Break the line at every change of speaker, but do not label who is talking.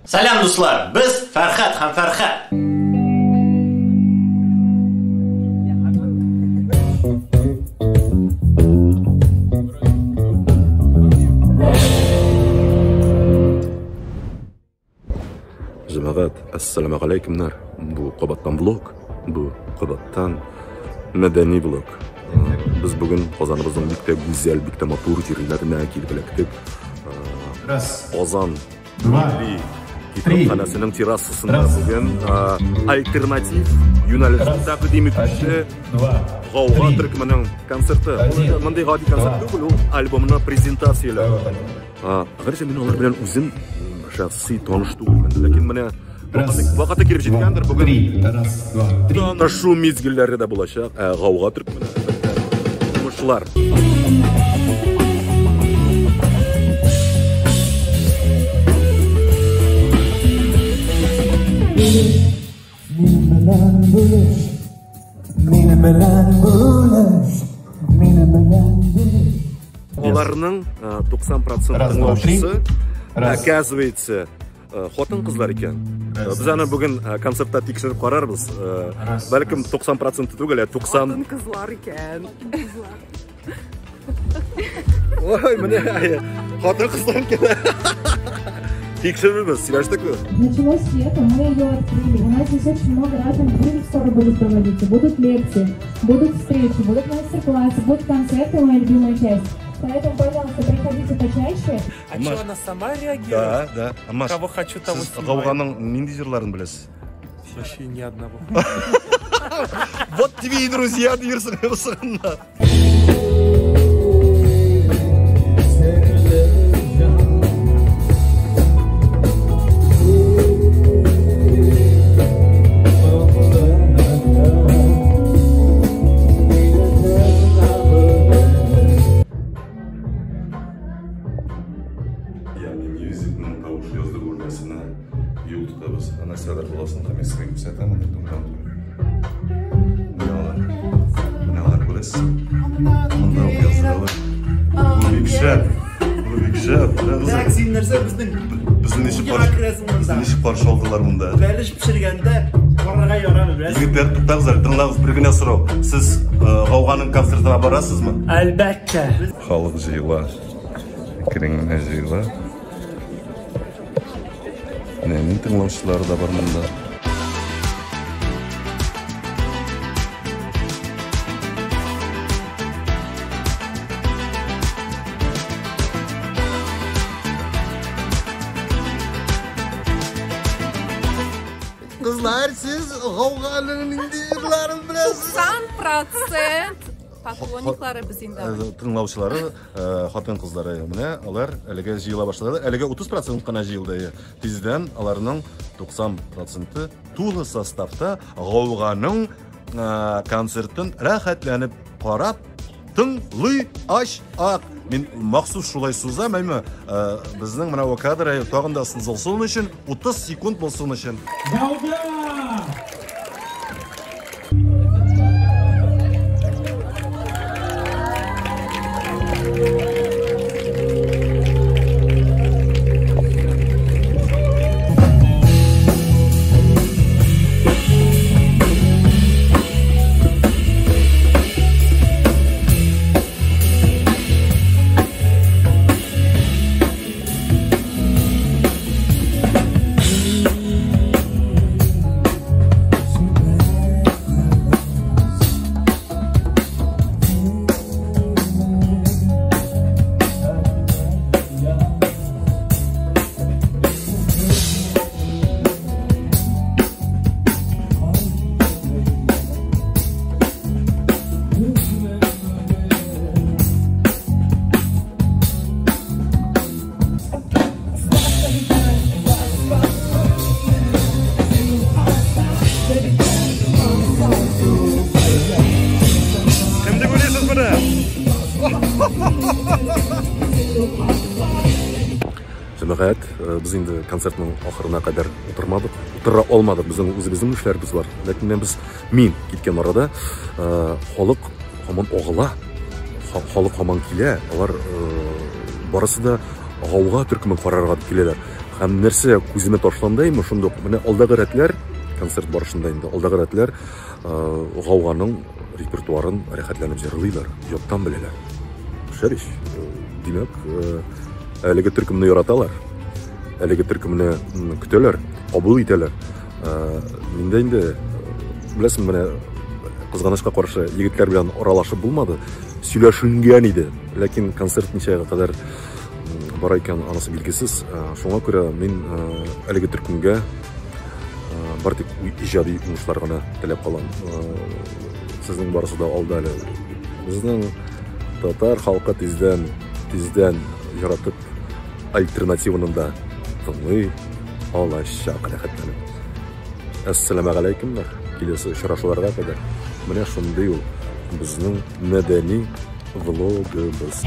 Сәлам, дуслар! Без Фәрхәт һәм Фәрхәт.
Җәмәгать, әссәламә галәйкемнәр. Бу кабаттан влог, бу кабаттан мәдәни влог. Без бүген Казаныбызның бик тә гүзәл, бик тә матур җирләренә килеп эләктек.
Раз,
Казан
два,
милли китапханәсенең террасасында
Раз.
бүген альтернатив юнәлешне
Раз.
тәкъдим итүче
один, два,
Гауга
три.
төркеменең концерты.
Один,
Мондый гади концерт
два.
түгел, ул альбомны презентацияләү.
Давай вот так.
Гәрчә мин алар белән үзем шәхси таныш түгелмен, ләкин менә
Раз,
вакыты килеп
два,
җиткәндер бүген.
три. Раз, два, три.
Танышу мизгелләре дә булачак. Ә Гауга төркеменә уңышлар.
Минем белән бүлеш, минем белән бүлеш, минем белән бүлеш.
Аларның 90%
Раз, два, три.
тыңлаучысы,
Раз.
оказывается, хатын-кызлар икән.
Раз,
Без аны бүген концертта тикшереп карарбыз.
Раз,
Бәлкем 90% түгел, ә 90
Кызлар икән.
Ой, менә хатын-кызлар икән. Тикшерербез, сөйләштекме?
Началось лето, мы ее открыли. У нас здесь очень много разных групп скоро будут проводиться. Будут лекции, будут встречи, будут мастер-классы, будут концерты, моя любимая часть. Поэтому, пожалуйста, приходите почаще.
А
Маш.
что, она сама реагирует?
Да, да. Маш,
Кого хочу, того
сез
снимаю.
Гауганың нинди җырларын беләсез?
Вообще ни одного.
Вот тебе и друзья диярсең булсыннар. Ягъни мюзикның тавыш яздыру бүлмәсенә юл тотабыз. Нәрсәләр буласын һәм мин сезгә күрсәтәм анда турыдан туры. Менә алар. Менә алар күрәсез. Монда ук яздыралар. Бу бик шәп. Бу бик шәп. Менә
Так, син нәрсә безнең
Безне ничек
Кухняга
каршы
керәсең монда.
Безне ничек каршы алдылар монда.
Бәлеш пешергәндә карарга ярамый, беләсең?
Егетләр, туктагыз әле, тыңлагыз, бер генә сорау. Сез Гауганың концертына барасызмы?
Әлбәттә.
Халык җыела. Әкрен генә җыела. Менә мин тыңлаучылары да бар монда. Кызлар, сез Гауганың нинди җырларын беләсез?
90% поклонниклары без инде.
Тыңлаучылары, хатын-кызлары менә алар әлегә җыела башлады. Әлегә 30% кына җыелды. Тиздән аларның 90% тулы составта Гауганың концертын рәхәтләнеп карап тыңлый ачак. Мин махсус шулай сузам, әмма безнең менә бу кадр тагын да сузылсын өчен 30 секунд булсын өчен.
Гауга!
Кем дип уйлыйсыз моны? Җәмәгать, без инде концертның ахырына кадәр утырмадык, утыра алмадык, безнең үзебезнең эшләребез бар. Ләкин менә без мин киткән арада халык һаман агыла, халык һаман килә. Алар барысы да Гауга төркемен карарга дип киләләр. Һәм нәрсә күземә ташланды инде шундук, менә алдагы рәтләр, концерт барышында инде алдагы рәтләр Гауганың репертуарын рәхәтләнеп җырлыйлар, яттан беләләр. Шәп ич. Димәк, әлеге төркемне яраталар, әлеге төркемне көтәләр, кабул итәләр. Мин дә инде, беләсең, менә кызганычка каршы егетләр белән аралашып булмады. Сөйләшенгән иде, ләкин концерт ничәгә кадәр бара икән, анысы билгесез. Шуңа күрә мин әлеге төркемгә бар тик иҗади уңышлар гына теләп калам. Сезнең барысы да алда әле. Безнең татар халкы тиздән, тиздән яратып альтернативаны да тыңлый алачак рәхәтләнеп. Әссәламәгаләйкемнәр. Киләсе очрашуларга кадәр. Менә шундый ул безнең мәдәни влогыбыз.